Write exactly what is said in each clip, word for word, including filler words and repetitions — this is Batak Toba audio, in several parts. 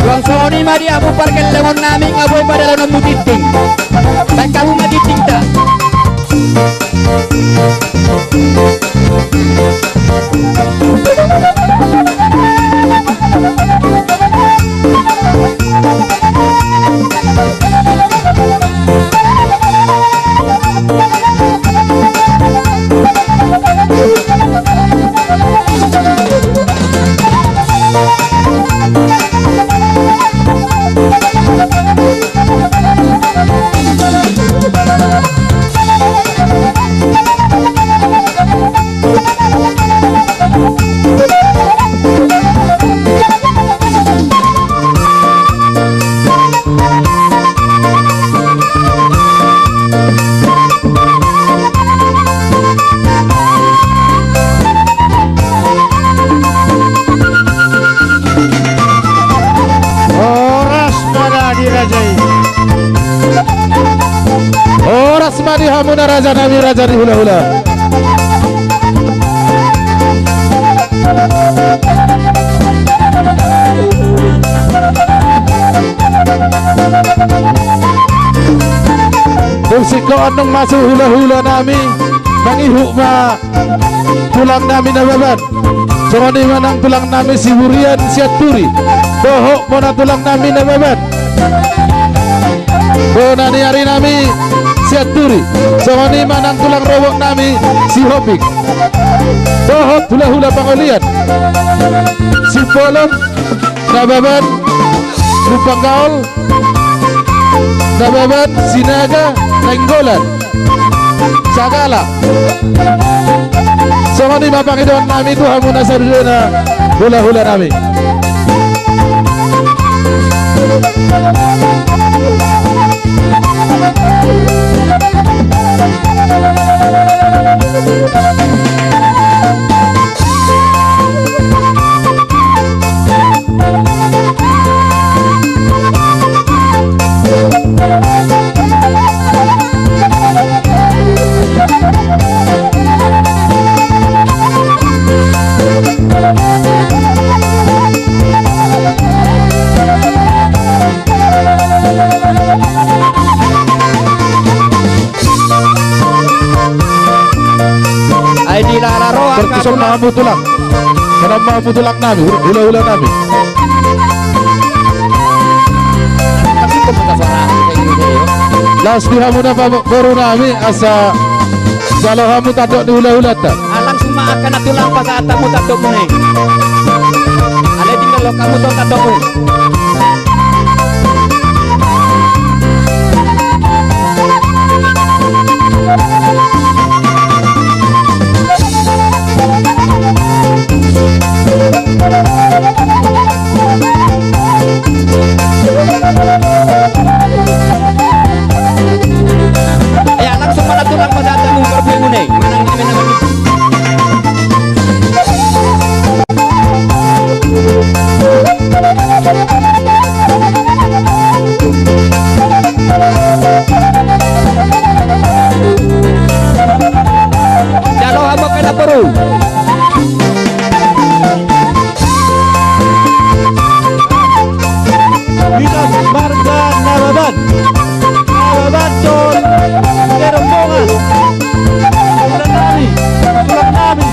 Suang songon i ma di hamu pargellengon nami, nga boi ma dalanonmu tinting. Baen hamu ma tintingta. Horas ma di raja i. Horas ma di hamuna raja nami, raja ni hulahula. Dung singkop annon masuk hulahula nami, mangihut ma tulang nami Nababan. Songon i ma nang tulang nami Siburian Sianturi. Dohot bona tulang nami Nababan, bona ni ari nami Sianturi. Songon i ma nang tulang rorobot nami Sihombing. Dohot hulahula pangolian Simbolon, Nababan, Lumban Gaol, Nababan, Sinaga, Nainggolan, Sagala. Songon i ma pangidoan nami tu hamuna saluhutna hulahula nami. Ai dilala ro angka tulang. Songon i ma hamu tulang. Songon i ma hamu tulang nami, hula-hula nami. Laos di hamuna boru nami asa jalo hamu tandok ni hula-hulanta. Langsung ma angka na tulang pasahat hamu tandokmuna i. Alai tinggal hamu tandokmu. Ia langsung ma na tulang pasahat hamu parbue muna i. Manang nami na mangihut. Jalo hamu angka na boru. Hita marga Nababan. Nababan tu rombongan. Tulang nami, tulang nami.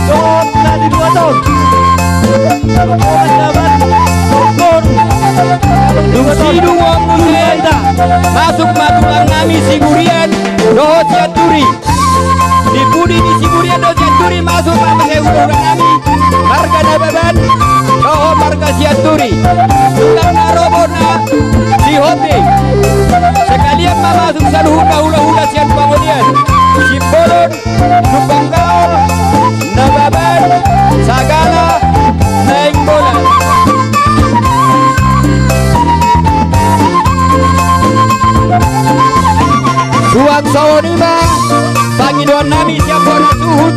Dohot na di dua ton. Rombongan Nababan, rombongan. Dung sidung on muse, masuk ma tulang nami Siburian dohot Sianturi. Di pudi ni Siburian dohot Sianturi masuk ma muse hula-hula nami marga Nababan dohot marga Sianturi. Tulang na ro bona Tuan nami sian bona suhut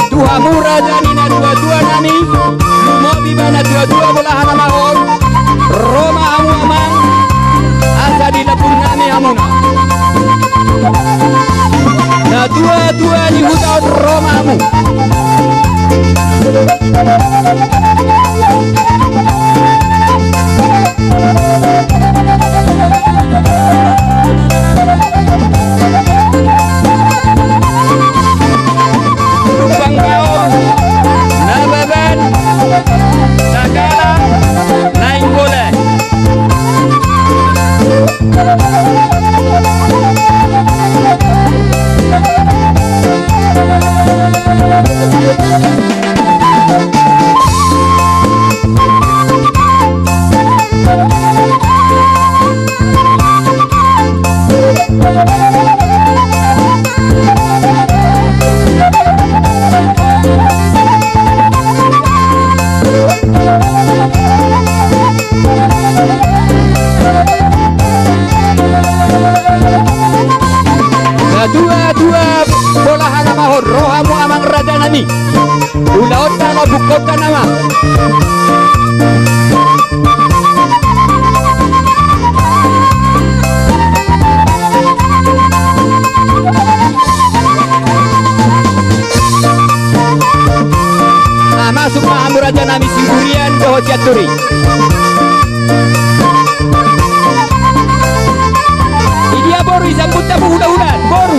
tu hamu raja ni na tua-tua nami, lumobi ma na tua-tua bolahan amang on. Ro ma hamu amang, asa dilambung nami hamuna. Na tua-tua ni huta on, ro ma hamu. Tumpang gaol, Nababan, Sagala, Nainggolan. Na tua-tua bolahan amang on, ro hamu amang raja nami. Ulaonta ma, bungkaonta nama. Ah, masuk ma hamu raja nami Siburian dohot Sianturi. Idia boru i sambut hamu hula-hula, boru.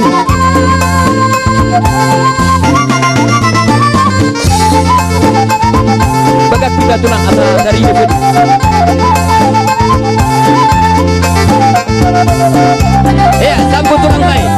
Bagas kita tulang asa dari Yusuf. Ya, sambut tulang baik.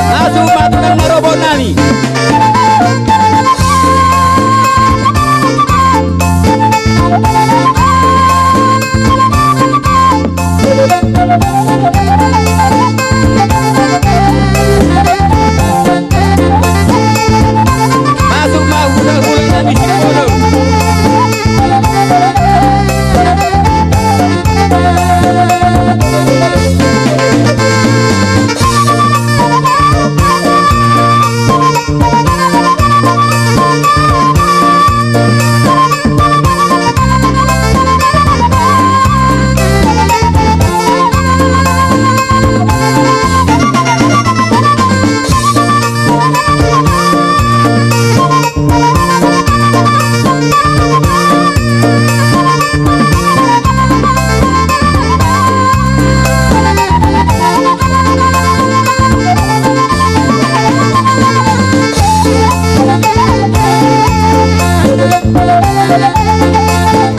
Masuk ma tulang na ro boru nami. Masuk ma hula-hula nami Simbolon.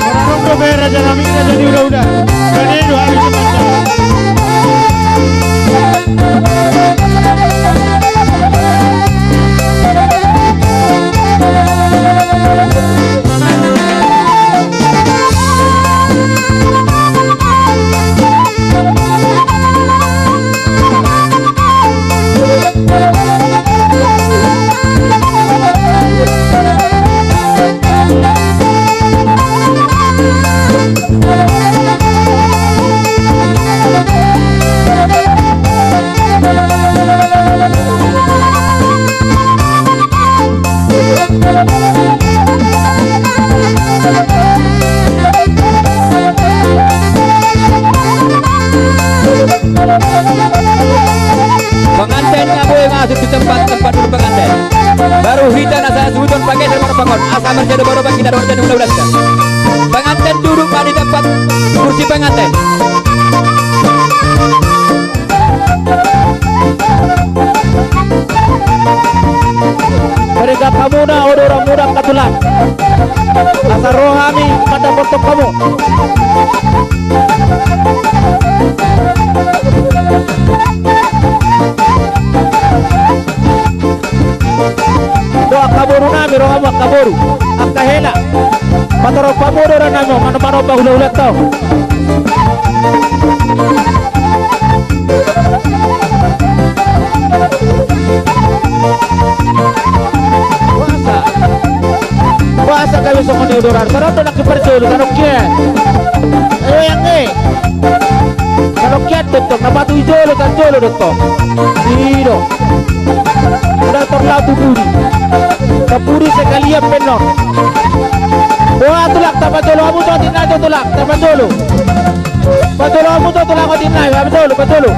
Ora ro dope raja nami, raja ni hula-hula. Bane do hami sipata. Pengantin nga boi masuk tu tempat, tempat duduk pengantin. Baru hita na sasuhuton pageser ma rompang on, asa marsiadopan-adopan hita dohot raja ni hula-hulanta. Pengantin duduk ma di tempat kursi pengantin. Potong hamu. Ro angka boru nami, ro hamu angka boru, angka hela. Patorop hamu do ra nami on, manomba hulahulanta on. Boasa? Boasa gabe songon i do ra? Songon on do nangkin parjolo, songon i. Eo, angge. Songon i do tong, na patuhi jolo, tan jolo do tong. I do. Uda tor laho tu pudi. Sampulu sekalian pe non. Boha tulang, tapajolo hamu jo otik nai jo tulang, tapajolo. Pajolo hamu jo tulang otik nai, pajolo, pajolo.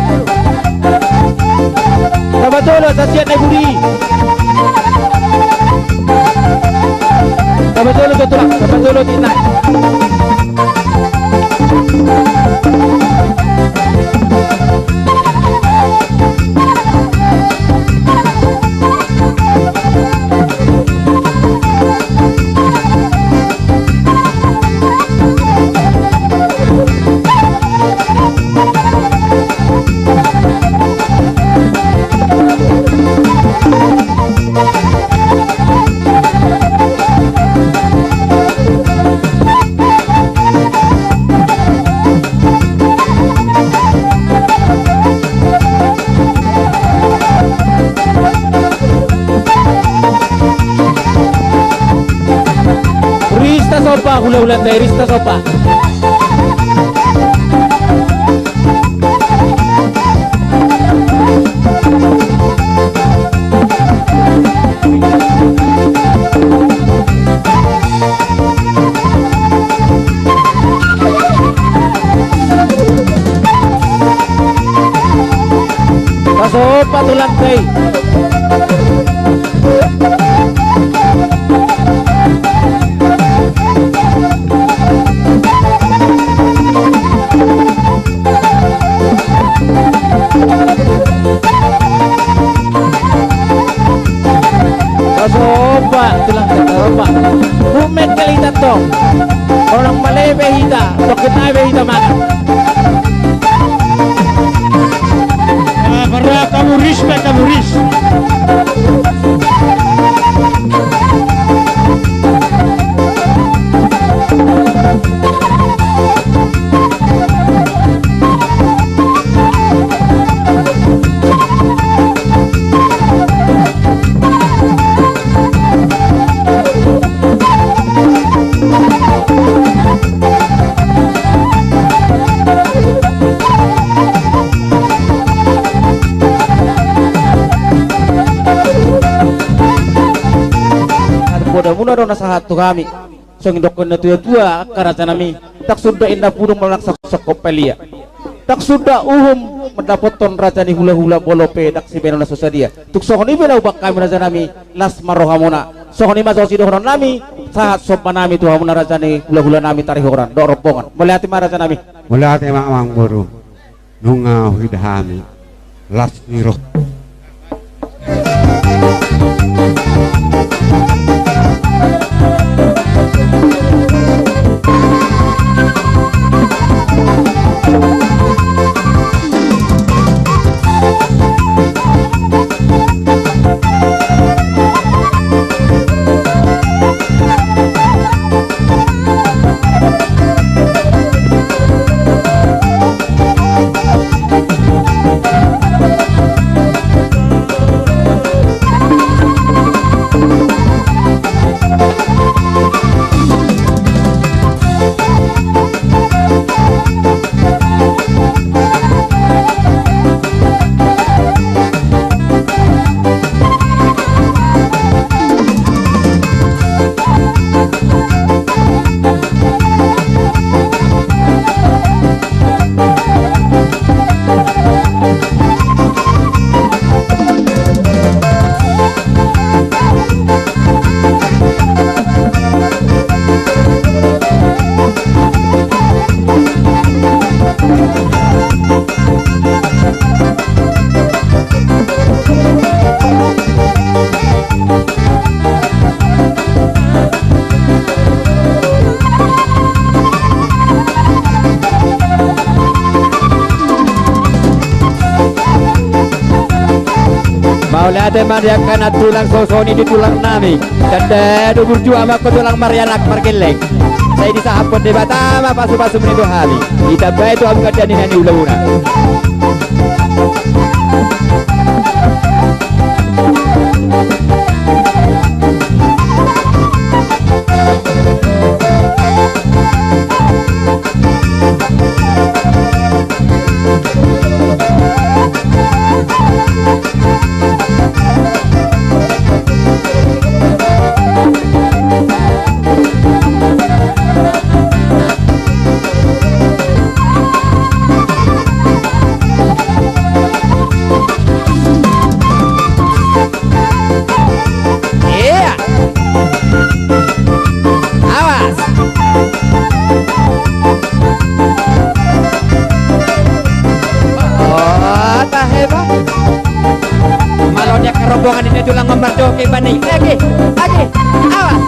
Tapajolo, asa sian na i pudi. Tapajolo jo tulang, tapajolo otik nai. Ris ta somba, hulahulanta i, ris ta somba. Pasomba tulangta i. Pasomba tulangta, pasomba. Bung mengkel hita tong. Orang malebe hita, tokit ai be hita mangan. Ah, parrohahon hamu, respect hamu, ris. Poda muna do na sahat tu hami. Songon i dohonon ni natuatua, angka rajanami, ndang suda inna pudung molo ndang songkop palia. Ndang suda uhum mandapothon raja ni hulahula molo pe ndang sibahenon na so sadia. Tung songon i pe na hubahen hami rajanami, las ma rohamuna. Songon i ma jo sidohononnami, sahat sombanami tu hamuna raja ni hulahulanami Tarihoran dohot rombongan. Mauliate ma rajanami. Mauliate ma amangboru. Nunga huida hami las ni roha. Mauliate ma di angka nantulang, songon i di tulang nami. Tanda do burju ahu ma angka tulang marianak margelleng. Sai disahaphon Debata ma pasu-pasu muna tu hami. Ditambai tu hamu gandani na niula-ula. Ia. Awas. Oh, tahe, Bang. Malo ni angka rombongan i na tulang on marjoget bani. Age, age. Awas,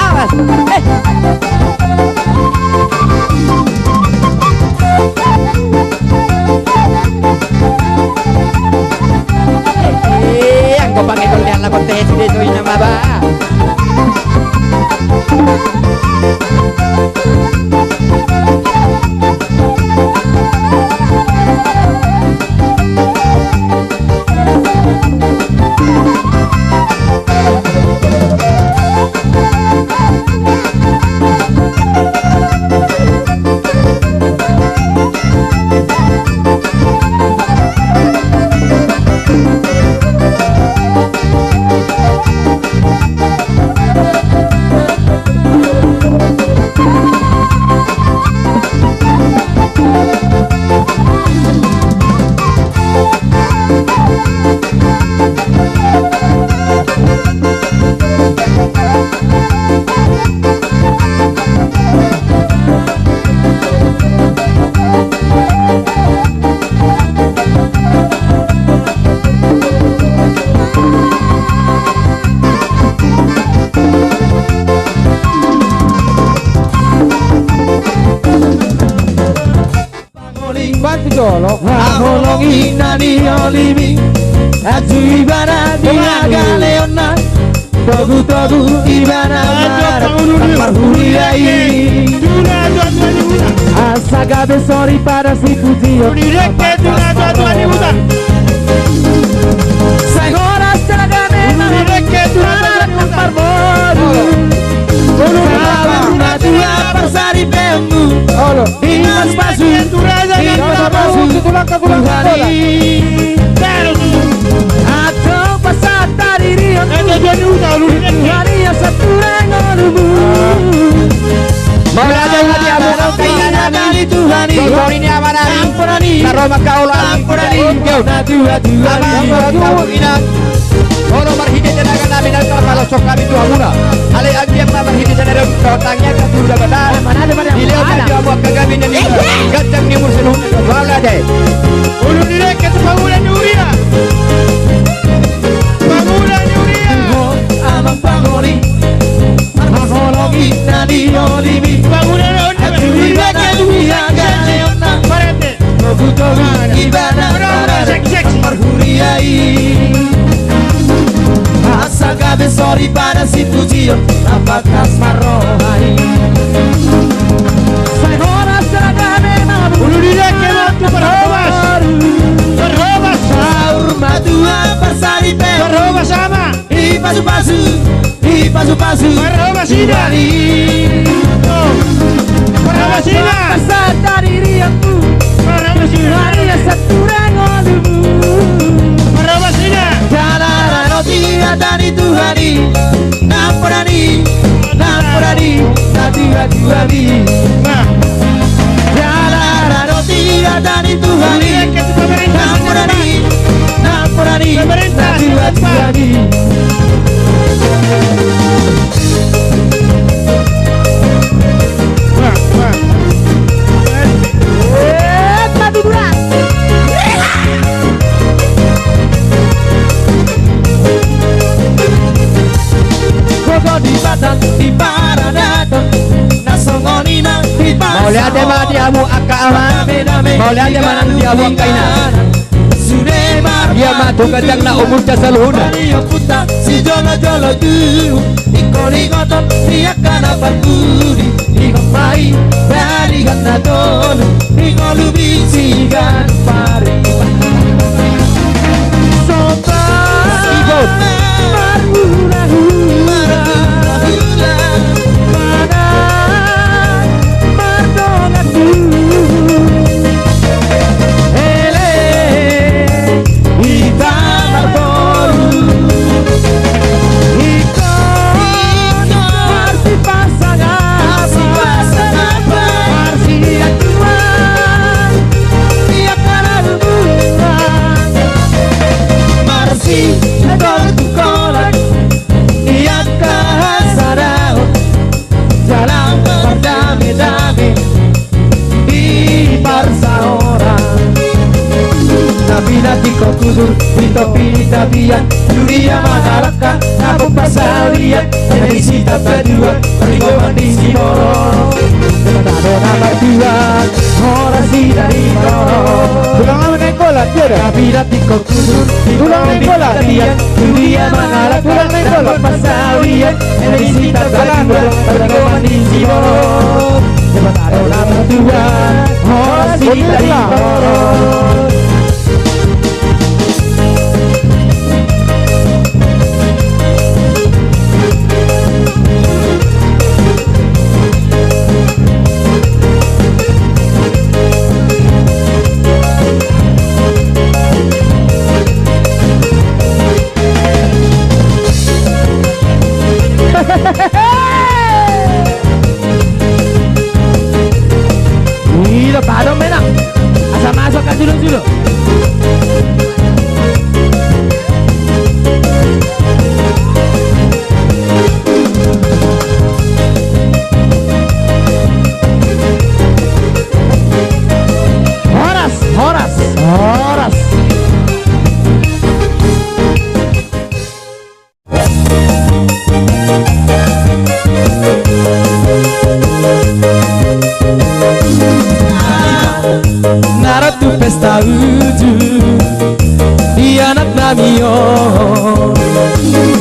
awas. Eh. Eh, anggo pangedol ni ala kote sude so ina ma ba. Bantu jolo. Aholongi na niolimi, aji ibana di agaleonna. Togu-togu ibana marhuria i. Asa gabe sori pada sipujion. Sai horas ragame na marboru. Saur matua parsaripeonmu. Olo. Ipas pasu, ipas pasu, tulang ka tulang ka tulang. Atong pasahat taririon. Tuhan i asa turang olumu. Mauliate ma di hamu angka inanami. Songon i amanami. Na ro ma angka ola. Ama, olo marhite tenaga nami na tarpalosok hami tu hamuna. Alai anggiat ma marhite tenaga nami na tangiang tu Debata. Dilehon ma di hamu angka gabe na niula, ganjang ni umur saluhutna. Mauliate. Ulu ni dengke tu pangula ni huria. Pangula ni huria. Amang pangoli. Aholongi na niolimi. Pangula na on. Aji ibana di agaleonna. Parete. Togu-togu ibana marhuria i. Asa gabe sori pada sipujion na pantas marroha i. Sai horas ragame na marboru. Ulu ni dengke ma tu parhobas. Parhobas. Saur matua parsaripeon. Parhobas ama. Ipasu-pasu, ipasu-pasu. Parhobas ina. Parhobas ina. Pasahat taririon. Parhobas ina. Asa turang olumu. Parhobas ina. Jala roti hata ni Tuhan i. Nampuna ni, nampuna ni, na tua-tua ni. Jala roti hata ni Tuhan i. Nampuna ni, nampuna ni, na tua-tua ni. Gogo di batang, di paradaton, na songon i ma di pasahon. Mauliate ma di hamu angka ama. Mauliate ma nang di hamu angka ina. Sude ma Ia ma tu ganjangna umurta saluhutna. Mari ompunta sijolojolo tubu, ingkon ingoton di angka na parpudi, ingot ma i balian na tolu, ingolumi siganup ari. Sombong. Ibot. Marhulahula. Manang mardongan tubu. Ele hita marboru. Ingkon marsipasangap. Marsiaduan di angka na lumuan. Marsiholan tu holan di angka hasadaon. Jala mardamedame di parsaoran. Na pinatingkon tutur di topi ni tapian, tu dia mangalangka na pompasaurian, eme disi tapadua, parlinggoman ni siborok. Debata do na martua, horas hita di torop. Ulang, ulang, ulang, ulang. Na pinatingkon tutur di topi ni tapian, tu dia mangalangka na pompasaurian, eme disi tapadua, parlinggoman ni siborok. Debata do na martua, horas hita di torop. Ida padom menang. Asa masuk ka julu-julu. Horas, horas, horas. Na ro tu pesta uju di anak nami on,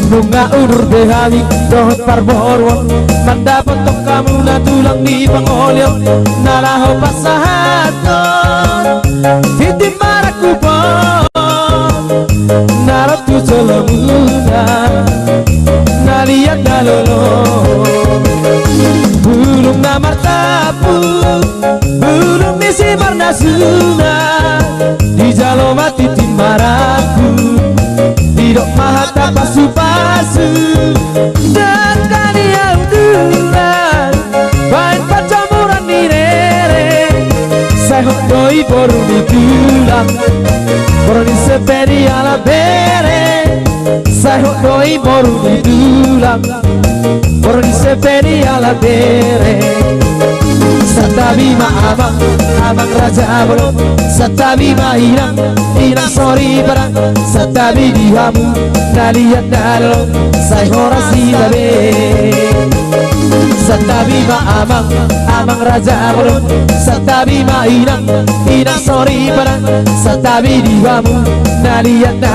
nunga udur be hami dohot parboruon, mandapothon hamuna tulang ni pangoli on na laho pasahathon tintin marangkup on. Na ro tu jolomuna na liat na lolo, bulung na martampuk, bulung ni simarnasuna, dijalo ma tintin marangkup, didok ma hata pasu-pasu. Dangka ni au tulang, baen panjomuran ni rere. Sai hot do i boru ni tulang, boru ni Sepe di Alap bere. Sai hot do i boru ni tulang, boru ni Sepe di Alap bere. Santabi ma amang, amang raja bolon. Santabi ma inang, inang soripada. Santabi di hamu na liat na lolo, sai horas hita be. Santabi ma amang, amang raja bolon. Santabi ma inang, inang soripada. Santabi di hamu na liat na